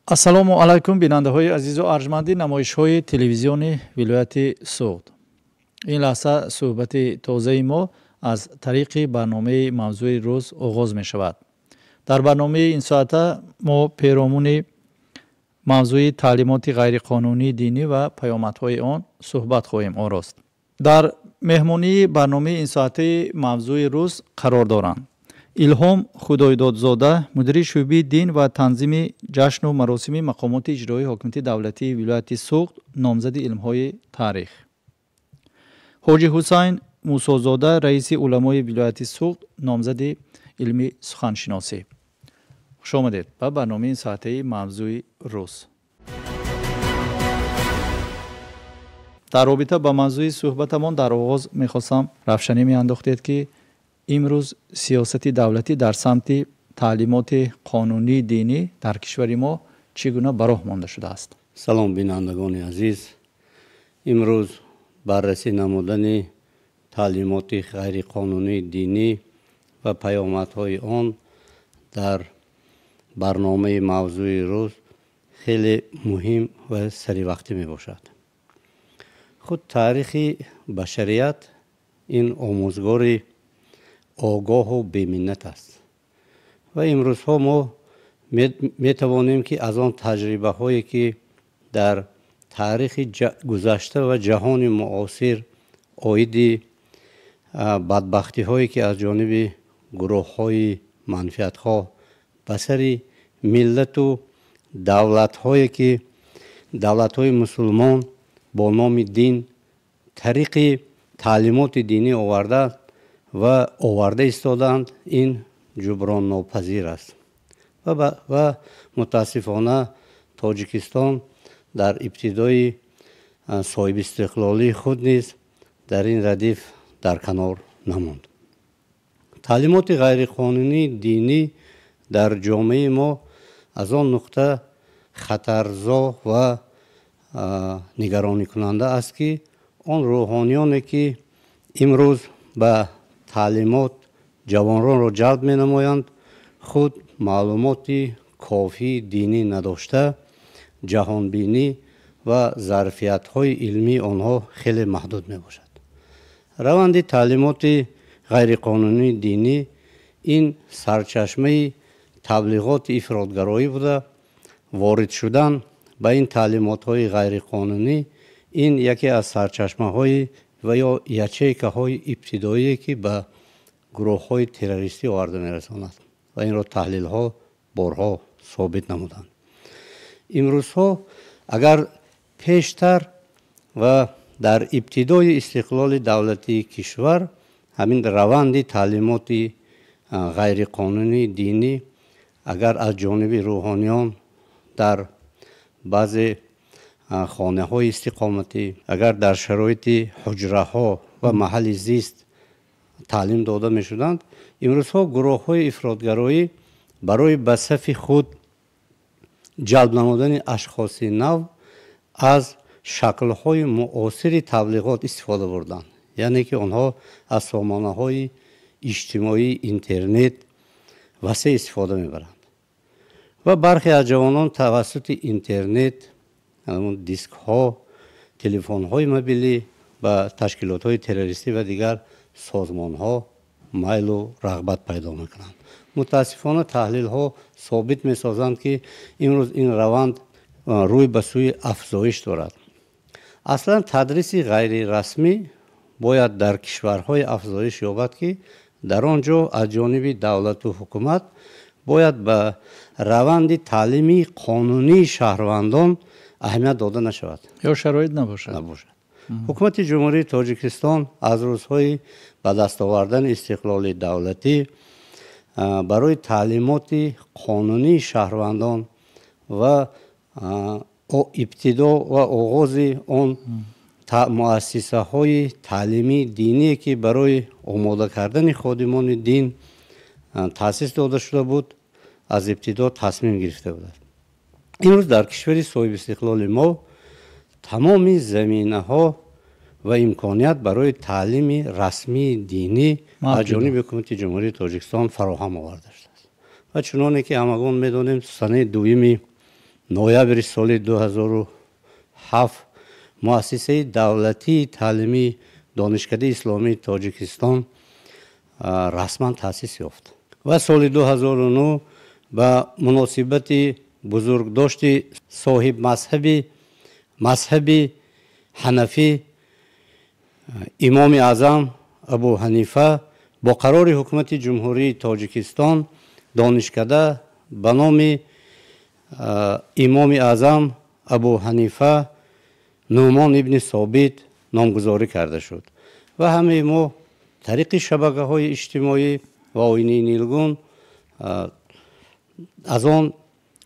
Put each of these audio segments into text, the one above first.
Ассалому алайкум, бинандаҳои азизу арҷманди намоишҳои телевизиони вилояти Суғд. Ин лаҳза суҳбати тозаи мо аз тариқи барномаи мавзӯи рӯз оғоз мешавад. Дар барномаи ин соата мо перомуни мавзӯи таълимоти ғайриқонунии динӣ ва паёмадҳои он суҳбат хоҳем орост. Дар меҳмонии барномаи ин соатаи мавзӯи рӯз қарор доранд Илҳом Худойдодзода, мудири шӯъбаи дин ва танзими ҷашну маросими мақомоти иҷроии ҳокимияти давлатии вилояти Суғд, номзади илмҳои таърих, Ҳоҷи Ҳусайн Мусозода, раиси уламои вилояти Суғд, номзади илми суханшиносӣ. Хуш омадед ба барномаи ин соатаи мавзӯи рӯз. Дар робита ба мавзӯи суҳбатамон дар оғоз мехостам равшанӣ меандохтед, ки имрӯз сиёсати давлатӣ дар самти таълимоти қонунии динӣ дар кишвари мо чӣ гуна ба роҳ монда шудааст. Салом, бинандагони азиз. Имрӯз баррасӣ намудани таълимоти ғайриқонунии динӣ ва паёмадҳои он дар барномаи мавзӯи рӯз хеле муҳим ва саривақтӣ мебошад. Худ таърихи башарият ин омӯзгори огоҳу беминнат аст ва имрӯзҳо мо метавонем, ки аз он таҷрибаҳое, ки дар таърихи гузашта ва ҷаҳони муосир оиди бадбахтиҳое, ки аз ҷониби гурӯҳҳои манфиатхоҳ ба сари миллату давлатҳое, ки давлатҳои мусулмон бо номи дин тариқи таълимоти динӣ оварда ва оварда истодаанд, ин ҷуброннопазир аст. Ва мутаассифона Тоҷикистон дар ибтидои соҳибистиқлолии худ низ дар ин радиф дар канор намонд. Таълимоти ғайриқонунии динӣ дар ҷомеаи мо аз он нуқта хатарзо ва нигаронӣкунанда аст, ки он рӯҳониёне, ки имрӯз ба таълимот ҷавононро ҷалб менамоянд, худ маълумоти кофии динӣ надошта, ҷаҳонбинӣ ва зарфиятҳои илмии онҳо хеле маҳдуд мебошад. Раванди таълимоти ғайриқонунии динӣ ин сарчашмаи таблиғоти ифротгароӣ буда, ворид шудан ба ин таълимотҳои ғайриқонунӣ ин яке аз сарчашмаҳои ва ё ячейкаҳои ибтидоие, ки ба гурӯҳҳои террористӣ оварда мерасонад ва инро таҳлилҳо борҳо собит намуданд. Имрӯзҳо агар пештар ва дар ибтидои истиқлоли давлатии кишвар ҳамин раванди таълимоти ғайриқонунии динӣ агар аз ҷониби рӯҳониён дар баъзе хонаҳои истиқоматӣ, агар дар шароити ҳуҷраҳо ва маҳалли зист таълим дода мешуданд, имрӯзҳо гурӯҳҳои ифротгароӣ барои ба сафи худ ҷалб намудани ашхоси нав аз шаклҳои муосири таблиғот истифода бурданд. Яъне ки онҳо аз сомонаҳои иҷтимоии интернет васеъ истифода мебаранд ва бархе аз ҷавонон тавассути интернет, дискҳо, телефонҳои мобилӣ ба ташкилотҳои террористӣ ва дигар созмонҳо майлу рағбат пайдо мекунанд. Мутаассифона таҳлилҳо собит месозанд, ки имрӯз ин раванд рӯй ба сӯи афзоиш дорад. Аслан тадриси ғайрирасмӣ бояд дар кишварҳое афзоиш ёбад, ки дар он ҷо аз ҷониби давлату ҳукумат бояд ба раванди таълими қонунии шаҳрвандон аҳамият дода нашавад. Ё шароит набошад. Набошад. Ҳукумати Ҷумҳурии Тоҷикистон аз рӯзҳои ба даст овардани истиқлоли давлатӣ барои таълимоти қонунии шаҳрвандон ва ибтидо ва оғози он муассисаҳои таълимии диние, ки барои омода кардани ходимони дин таъсис дода шуда буд, аз ибтидо тасмим гирифта будааст. Имрӯз дар кишвари соҳибистиқлоли мо тамоми заминаҳо ва имконият барои таълими расмии динӣ аз ҷониби ҳукумати Ҷумҳурии Тоҷикистон фароҳам оварда шудааст. Ва чуноне ки ҳамагон медонем, санаи 2 ноябри соли 2007 муассисаи давлатии таълимии Донишкадаи исломии Тоҷикистон расман таъсис ёфт ва соли 2009 ба муносибати бузургдошти соҳиб мазҳаби ҳанафӣ Имоми Аъзам Абу Ҳанифа бо қарори ҳукумати Ҷумҳурии Тоҷикистон донишкада ба номи Имоми Аъзам Абу Ҳанифа Нӯъмон ибни Собит номгузорӣ карда шуд ва ҳамаи мо тариқи шабакаҳои иҷтимоӣ ва оинаи нилгун аз он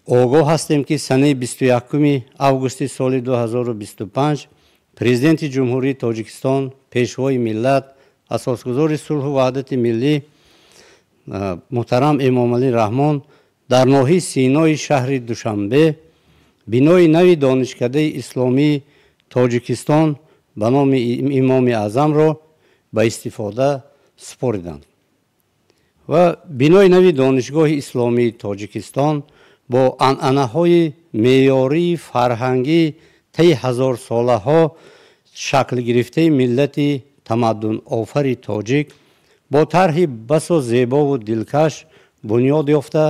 огоҳ ҳастем, ки санаи 21 августи соли 2025 Президенти Ҷумҳурии Тоҷикистон, Пешвои миллат, асосгузори сулҳу ваҳдати миллӣ муҳтарам Эмомалӣ Раҳмон дар ноҳияи Синои шаҳри Душанбе бинои нави Донишкадаи исломии Тоҷикистон ба номи Имоми Аъзамро ба истифода супориданд ва бинои нави Донишгоҳи исломии Тоҷикистон бо анъанаҳои меъёрии фарҳангӣ таи ҳазорсолаҳо шакл гирифтаи миллати тамаддунофари тоҷик бо тарҳи басо зебову дилкаш бунёд ёфта,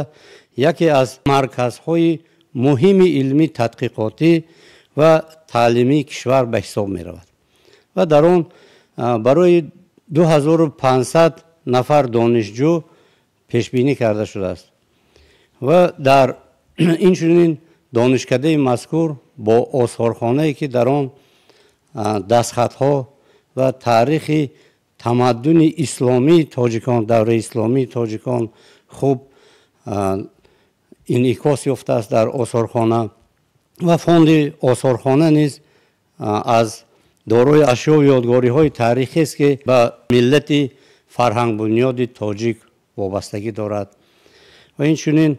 яке аз марказҳои муҳими илмӣ, тадқиқотӣ ва таълимии кишвар ба ҳисоб меравад ва дар он барои 2500 нафар донишҷӯ пешбинӣ карда шудааст ва дар инчунин донишкадаи мазкур бо осорхонае, ки дар он дастхатҳо ва таърихи тамаддуни исломии тоҷикон, давраи исломии тоҷикон хуб инъикос ёфтааст дар осорхона ва фонди осорхона низ аз дорои ашёву ёдгориҳои таърихиест, ки ба миллати фарҳангбунёди тоҷик вобастагӣ дорад. Ва инчунин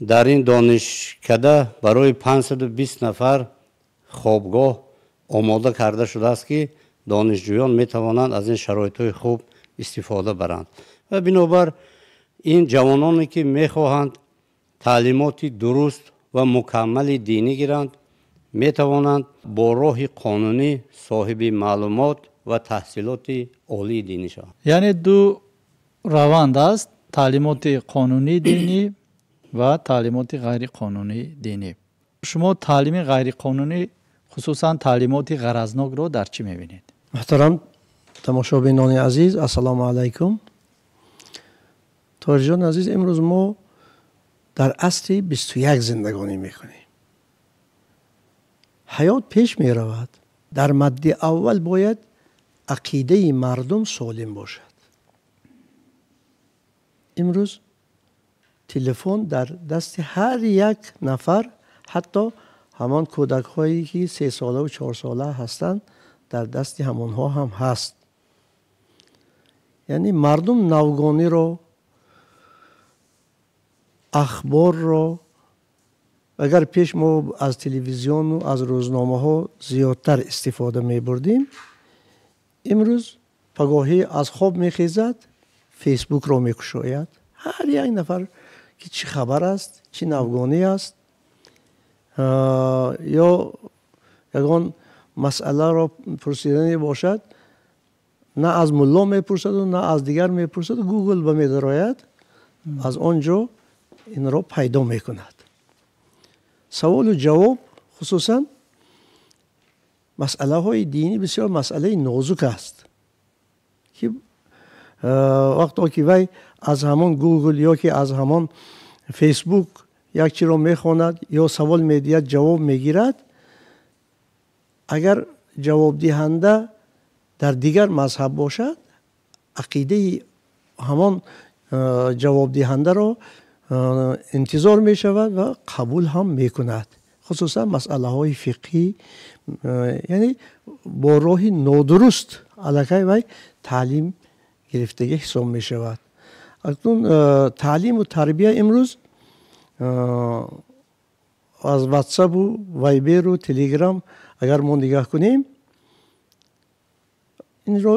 дар ин донишкада барои 520 нафар хобгоҳ омода карда шудааст, ки донишҷӯён метавонанд аз ин шароитҳои хуб истифода баранд. Ва бинобар ин ҷавононе, ки мехоҳанд таълимоти дуруст ва мукаммали динӣ гиранд, метавонанд бо роҳи қонунӣ соҳиби маълумот ва таҳсилоти олии динӣ шаванд. Яъне ду раванд аст: таълимоти қонунии динӣ ва таълимоти ғайриқонунии динӣ. Шумо таълими ғайриқонунӣ, хусусан таълимоти ғаразнокро дар чӣ мебинед? Муҳтарам тамошобинони азиз, ассалому алайкум. Тоҷиёни азиз, имрӯз мо дар асри 21 зиндагонӣ мекунем. Ҳаёт пеш меравад. Дар мадди аввал бояд ақидаи мардум солим бошад. Имрӯз телефон дар дасти ҳар як нафар, ҳатто ҳамон кӯдакҳое, ки 3 солаву 4 сола ҳастанд, дар дасти ҳамонҳо ҳам ҳаст. Яъне мардум навгониро, ахборро, агар пеш мо аз телевизиону аз рӯзномаҳо зиёдтар истифода мебурдем, имрӯз пагоҳӣ аз хоб мехезад, Фейсбукро мекушояд, ҳар як нафар ки чӣ хабар аст, чӣ навгонӣ аст ё ягон масъаларо пурсидане бошад, на аз мулло мепурсаду, на аз дигар мепурсаду, Гугл ба медарояд, аз он ҷо инро пайдо мекунад. Саволу ҷавоб, хусусан масъалаҳои динӣ, бисёр масъалаи нозук аст, ки вақто ки вай аз ҳамон Гугл ё ки аз ҳамон Фейсбук як чиро мехонад ё савол медиҳад, ҷавоб мегирад, агар ҷавобдиҳанда дар дигар мазҳаб бошад, ақидаи ҳамон ҷавобдиҳандаро интизор мешавад ва қабул ҳам мекунад, хусусан масъалаҳои фиқҳӣ. Яъне бо роҳи нодуруст аллакай вай таълим гирифтагӣ ҳисоб мешавад. Акнун таълиму тарбия имрӯз аз Ватсапу Вайберу Телеграм агар мо нигоҳ кунем, инро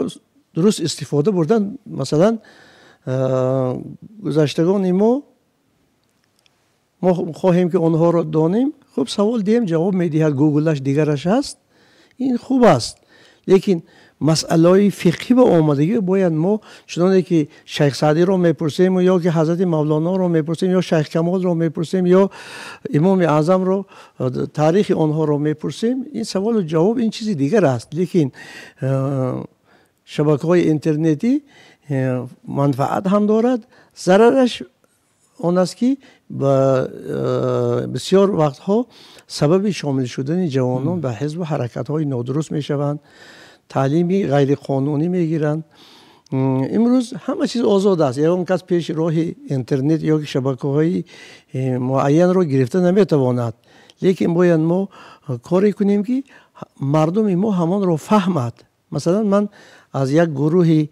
дуруст истифода бурдан. Масалан, гузаштагони мо Мо хоҳем ки онҳоро донем, хуб савол диҳем, ҷавоб медиҳад, гуглаш дигараш аст, ин хуб аст. Лекин масъалаҳои фиқҳӣ ба омадагӣ бояд мо чуноне ки Шайх Саъдиро мепурсем ё ки Ҳазрати Мавлоноро мепурсем ё Шайх Камолро мепурсем ё Имоми Аъзамро, таърихи онҳоро мепурсем, ин саволу ҷавоб ин чизи дигар аст. Лекин шабакаҳои интернетӣ манфаат ҳам дорад, зарараш он аст ки ба бисёр вақтҳо сабаби шомил шудани ҷавонон ба ҳизбу ҳаракатҳои нодуруст мешаванд, таълими ғайриқонунӣ мегиранд. Имрӯз ҳама чиз озод аст, ягон кас пеши роҳи интернет ё ки шабакаҳои муайянро гирифта наметавонад. Лекин бояд мо коре кунем ки мардуми мо ҳамонро фаҳмад. Масалан, ман аз як гурӯҳи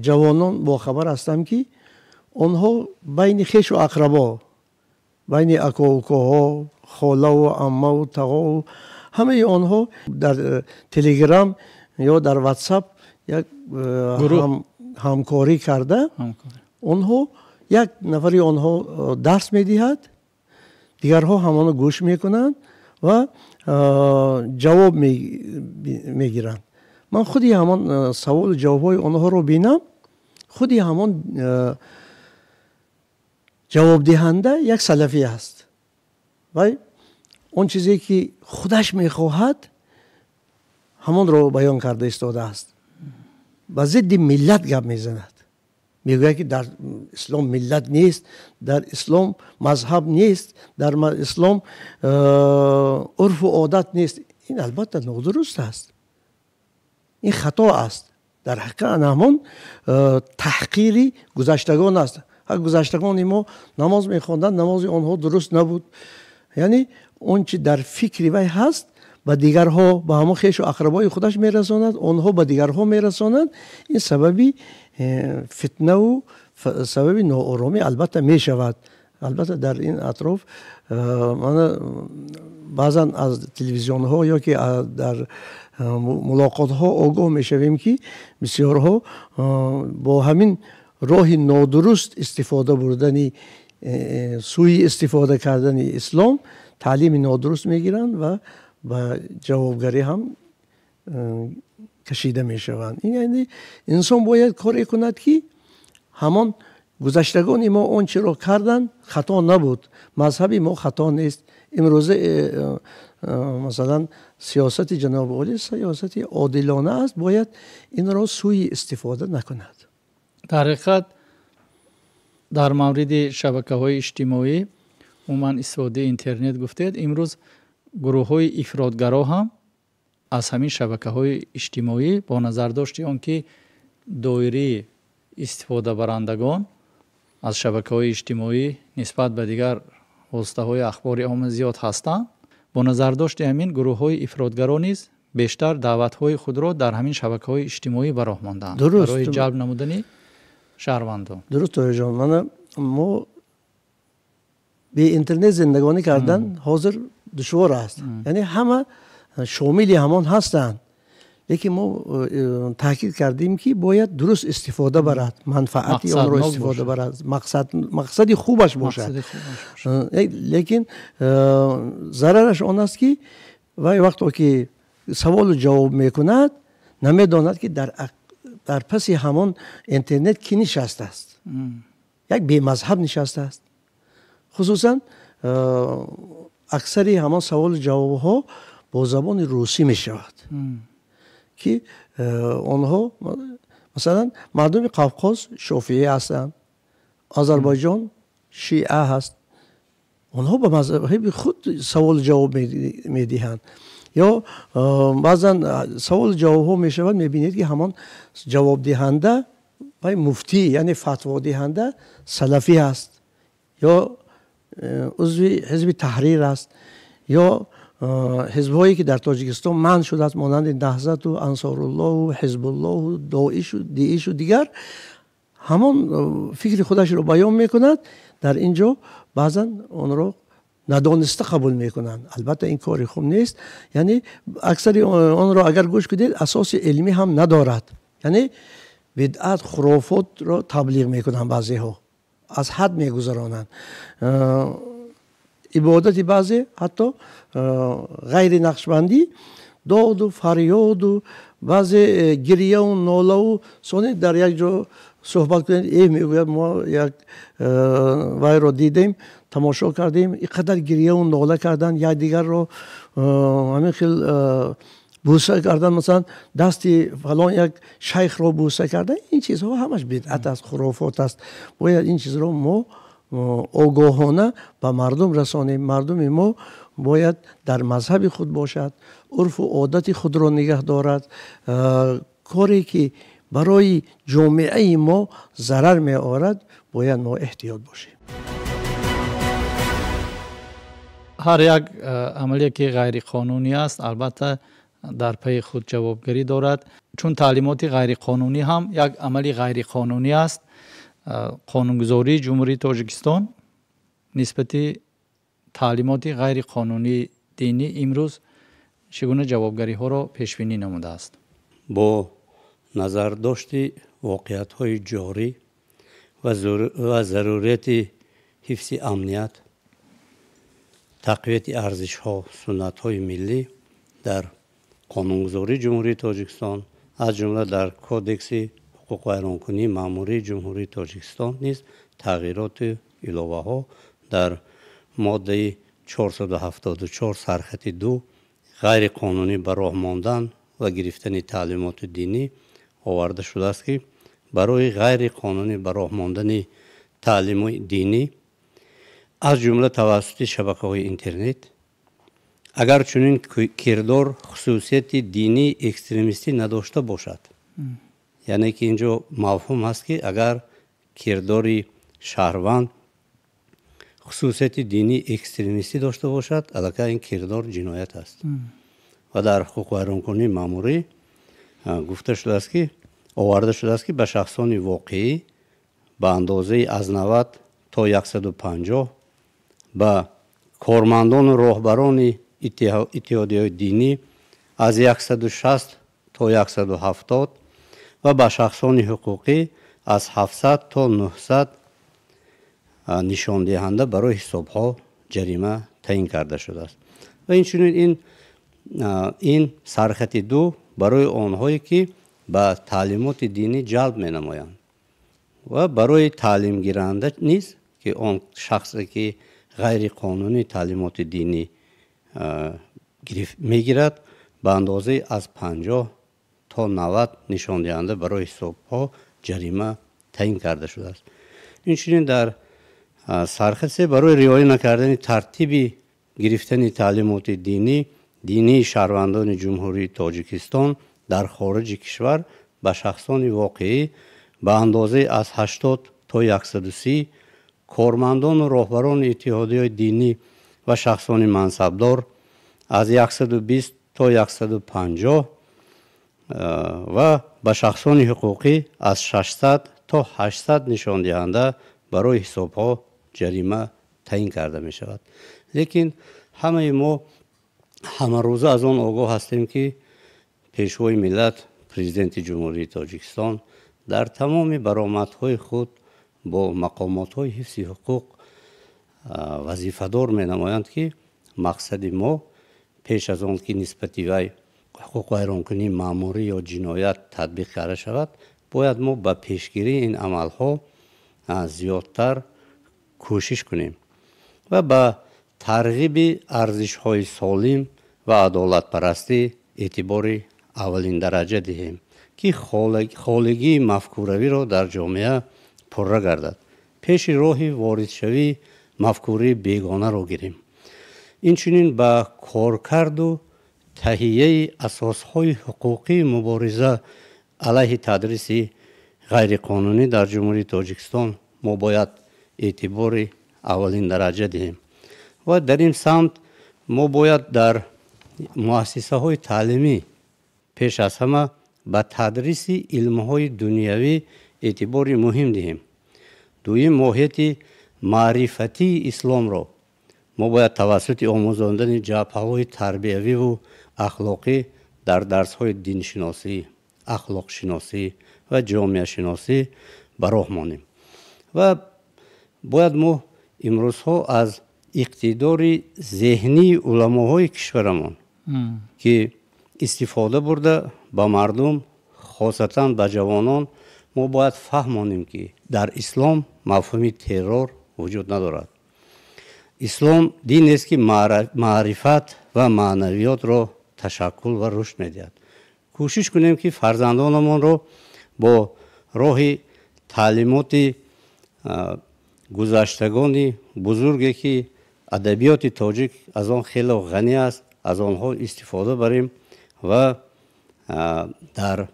ҷавонон бохабар ҳастам ки онҳо байни хешу ақрабо, байни акоукоҳо, холаву аммаву тағову ҳамаи онҳо дар Телеграм ё дар Ватсап як ҳамкорӣ карда, онҳо як нафари онҳо дарс медиҳад, дигарҳо ҳамонро гӯш мекунанд ва ҷавоб мегиранд. Ман худи ҳамон саволу ҷавобҳои онҳоро бинам, худи ҳамон ҷавобдиҳанда як салафӣ аст. Вай он чизе ки худаш мехоҳад ҳамонро баён карда истодааст. Ба зидди миллат гап мезанад, мегӯяд ки дар ислом миллат нест, дар ислом мазҳаб нест, дар ислом урфу одат нест. Ин албатта нодуруст аст, ин хато аст. Дар ҳақиқат ҳамон таҳқири гузаштагон аст. Гузаштагони мо намоз мехонданд, намози онҳо дуруст набуд. Яъне он чи дар фикри вай ҳаст ба дигарҳо, ба ҳамон хешу ақрабои худаш мерасонад, онҳо ба дигарҳо мерасонанд. Ин сабаби фитнаву сабаби нооромӣ албатта мешавад. Албатта дар ин атроф баъзан аз телевизионҳо ё ки дар мулоқотҳо огоҳ мешавем ки бисёрҳо бо ҳамин роҳи нодуруст истифода бурдани, сӯи истифода кардани ислом таълими нодуруст мегиранд ва ба ҷавобгарӣ ҳам кашида мешаванд. Ин яъне инсон бояд коре кунад ки ҳамон гузаштагони мо он чиро карданд хато набуд, мазҳаби мо хато нест. Имрӯза масалан сиёсати ҷаноби олӣ сиёсати одилона аст, бояд инро сӯи истифода накунад. Дар ҳақиқат дар мавриди шабакаҳои иҷтимоӣ, умуман истифодаи интернет гуфтед, имрӯз гурӯҳҳои ифротгаро ҳам аз ҳамин шабакаҳои иҷтимоӣ бо назардошти он ки доираи истифодабарандагон аз шабакаҳои иҷтимоӣ нисбат ба дигар воситаҳои ахбори омма зиёд ҳастанд, бо назардошти ҳамин гурӯҳҳои ифротгаро низ бештар даъватҳои худро дар ҳамин шабакаҳои иҷтимоӣ ба роҳ мондаанд барои ҷалб намудани шаҳрвандон. Дуруст, Тоҳирҷон. Мана мо бе интернет зиндагонӣ кардан ҳозир душвор аст, яъне ҳама шомили ҳамон ҳастанд. Лекин мо таъкид кардем ки бояд дуруст истифода барад, манфаати онро истифода барад, мақсади хубаш бошад. Лекин зарараш он аст ки вай вақто ки саволу ҷавоб мекунад, намедонад ки дар паси ҳамон интернет кӣ нишастааст. Як бемазҳаб нишастааст. Хусусан аксари ҳамон саволу ҷавобҳо бо забони русӣ мешавад ки онҳо масалан мардуми Қавқоз шофиӣ ҳастанд, Озарбойҷон шиа ҳаст, онҳо ба мазҳаби худ саволу ҷавоб медиҳанд. Ё баъзан саволу ҷавобҳо мешавад, мебинед ки ҳамон ҷавобдиҳанда вай муфтӣ, яъне фатводиҳанда салафӣ аст ё узви ҳизби Таҳрир аст ё ҳизбҳое ки дар Тоҷикистон манъ шудааст, монанди Наҳзату Ансоруллоҳу Ҳизбуллоҳу Доишу Диишу дигар, ҳамон фикри худашро баён мекунад. Дар ин ҷо баъзан онро надониста қабул мекунанд. Албатта ин кори хуб нест, яъне аксари онро агар гӯш кунед асоси илмӣ ҳам надорад, яъне бидъат, хурофотро таблиғ мекунанд баъзеҳо. аз ҳад мегузаронанд. Ибодати баъзе ҳатто ғайри нақшбандӣ доду фарёду баъзе гирьяву нолаву сони дар як ҷо суҳбат кунед, мегӯяд мо як вайро дидем, тамошо кардем, ин қадар гирьяву нола кардан, якдигарро ҳамин хел бӯса кардан, масалан дасти фалон як шайхро бӯса кардан, ин чизҳо ҳамаш бидъат аст, хурофот аст. Бояд ин чизро мо огоҳона ба мардум расонем. Мардуми мо бояд дар мазҳаби худ бошад, урфу одати худро нигаҳ дорад. Коре ки барои ҷомеаи мо зарар меорад, бояд мо эҳтиёт бошем. Ҳар як амалие ки ғайриқонунӣ аст, албатта дар пайи худ ҷавобгарӣ дорад, чун таълимоти ғайриқонунӣ ҳам як амали ғайриқонунӣ аст. Қонунгузории Ҷумҳурии Тоҷикистон нисбати таълимоти ғайриқонунии динӣ имрӯз чӣ гуна ҷавобгариҳоро пешбинӣ намудааст? Бо назардошти воқеиятҳои ҷорӣ ва зарурияти ҳифзи амният, тақвияти арзишҳо, суннатҳои миллӣ дар қонунгузории Ҷумҳурии Тоҷикистон, аз ҷумла дар Кодекси ҳуқуқвайронкунии маъмурии Ҷумҳурии Тоҷикистон низ тағйироту иловаҳо дар моддаи 474 сархати 2 ғайриқонунӣ ба роҳ мондан ва гирифтани таълимоти динӣ оварда шудааст, ки барои ғайриқонунӣ ба роҳ мондани таълими динӣ аз ҷумла тавассути шабакаҳои интернет, агар чунин кирдор хусусияти динии экстремистӣ надошта бошад, яъне ки инҷо мафҳум ҳаст, ки агар кирдори шаҳрванд хусусияти динии экстремистӣ дошта бошад, аллакай ин кирдор ҷиноят аст. Ва дар ҳуқуқвайронкунии маъмурӣ гуфта шудааст, ки оварда шудааст, ки ба шахсони воқеӣ ба андозаи аз 90 то 150, ба кормандону роҳбарони иттиҳодияҳои динӣ аз 160 то 170 ва ба шахсони ҳуқуқӣ аз 700 то 900 нишондиҳанда барои ҳисобҳо ҷарима таъин карда шудааст. Ва инчунин ин сархати 2 барои онҳое ки ба таълимоти динӣ ҷалб менамоянд ва барои таълимгиранда низ, ки он шахсе ки ғайриқонунӣ таълимоти динӣ мегирад, ба андозаи аз 50 то 90 нишондиҳанда барои ҳисобҳо ҷарима таъин карда шудааст. Инчунин дар сархати 3 барои риоя накардани тартиби гирифтани таълимоти динии шаҳрвандони Ҷумҳурии Тоҷикистон дар хориҷи кишвар ба шахсони воқеӣ ба андозаи аз 80 то 130, кормандону роҳбарони иттиҳодияҳои динӣ ва шахсони мансабдор аз 120 то 150 ва ба шахсони ҳуқуқӣ аз 600 то 800 нишондиҳанда барои ҳисобҳо ҷарима таъин карда мешавад. Лекин ҳамаи мо ҳамарӯза аз он огоҳ ҳастем, ки пешвои миллат, президенти Ҷумҳурии Тоҷикистон дар тамоми баромадҳои худ бо мақомотҳои ҳифзи ҳуқуқ вазифадор менамоянд, ки мақсади мо пеш аз он ки нисбати вай ҳуқуқвайронкунии маъмурӣ ё ҷиноят татбиқ карда шавад, бояд мо ба пешгирии ин амалҳо зиёдтар кӯшиш кунем ва ба тарғиби арзишҳои солим ва адолатпарастӣ эътибори аввалиндараҷа диҳем, ки холигии мафкуравиро дар ҷомеа пурра гардад, пеши роҳи воридшавии мафкурии бегонаро гирем. Инчунин ба коркарду таҳияи асосҳои ҳуқуқии мубориза алайҳи тадриси ғайриқонунӣ дар Ҷумҳурии Тоҷикистон мо бояд эътибори аввалиндараҷа диҳем ва дар ин самт мо бояд дар муассисаҳои таълимӣ пеш аз ҳама ба тадриси илмҳои дунявӣ эътибори муҳим диҳем. Дуюм, моҳияти маърифатии исломро мо бояд тавассути омӯзондани ҷабҳаҳои тарбиявиву ахлоқӣ дар дарсҳои диншиносӣ, ахлоқшиносӣ ва ҷомеашиносӣ ба роҳ монем ва Бояд мо имрӯзҳо аз иқтидори зеҳнии уламоҳои кишварамон, ки истифода бурда ба мардум, хосатан ба ҷавонон, мо бояд фаҳмонем, ки дар ислом мафҳуми террор вуҷуд надорад. Ислом динест, ки маърифат ва маънавиётро ташаккул ва рушд медиҳад. Кӯшиш кунем, ки фарзандонамонро бо роҳи таълимоти гузаштагони бузурге, ки адабиёти тоҷик аз он хело ғанӣ аст, аз онҳо истифода барем ва дар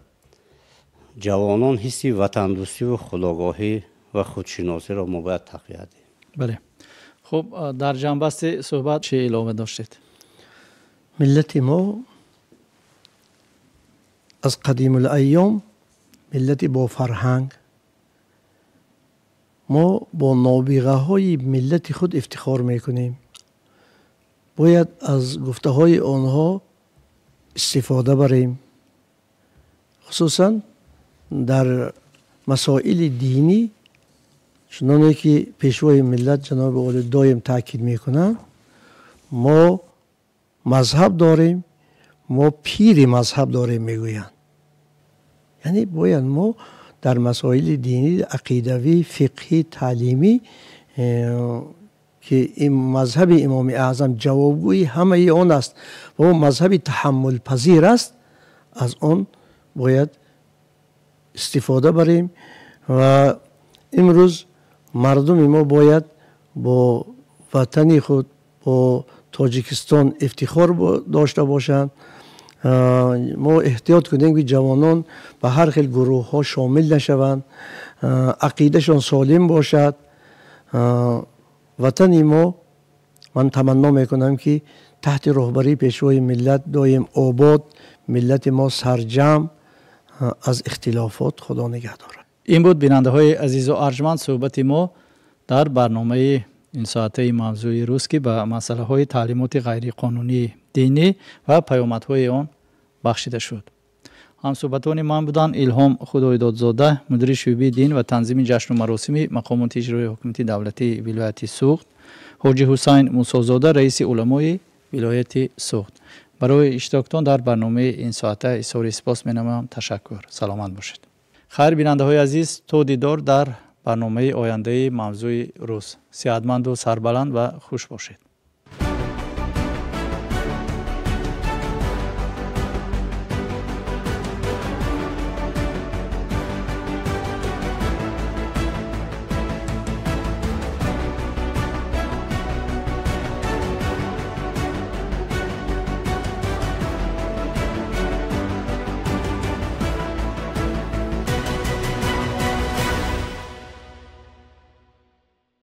ҷавонон ҳисси ватандӯстиву худогоҳӣ ва худшиносиро мо бояд тақвият диҳем. Бале, хуб, дар ҷамъбасти суҳбат чӣ илова доштед? Миллати мо аз қадимулайём миллати бо фарҳанг. Мо бо нобиғаҳои миллати худ ифтихор мекунем. Бояд аз гуфтаҳои онҳо истифода барем, хусусан дар масоили динӣ, чуноне ки пешвои миллат ҷаноби олӣ доим таъкид мекунанд. Мо мазҳаб дорем, мо пири мазҳаб дорем, мегӯянд. Яъне бояд мо дар масоили динӣ, ақидавӣ, фиқҳӣ, таълимӣ, ки мазҳаби имоми аъзам ҷавобгӯи ҳамаи он аст ва мазҳаби таҳаммулпазир аст, аз он бояд истифода барем. Ва имрӯз мардуми мо бояд бо ватани худ, бо Тоҷикистон ифтихор дошта бошанд. Мо эҳтиёт кунем, ки ҷавонон ба ҳар хел гурӯҳҳо шомил нашаванд, ақидашон солим бошад. Ватани мо, ман таманно мекунам, ки таҳти роҳбарии пешвои миллат доим обод, миллати мо сарҷамъ, аз ихтилофот Худо нигаҳ дорад. Ин буд, бинандаҳои азизу арҷманд, суҳбати мо дар барномаи ин соатаи мавзӯи рӯз, ки ба масъалаҳои таълимоти ғайриқонунии динӣ ва паёмадҳои он бахшида шуд. Ҳамсӯҳбатони ман буданд Илҳом Худойдодзода, мудири шӯъбаи дин ва танзими ҷашну маросими мақомоти иҷроии ҳукумати давлатии вилояти Суғд, Ҳоҷи Ҳусайн Мусозода, раиси уламои вилояти Суғд. Барои иштироктон дар барномаи ин соата изҳори сипос менамоям. Ташаккур, саломат бошед. Хайр, бинандаҳои азиз, то дидор дар барномаи ояндаи мавзӯи рӯз. Сеҳатманду сарбаланд ва хуш бошед.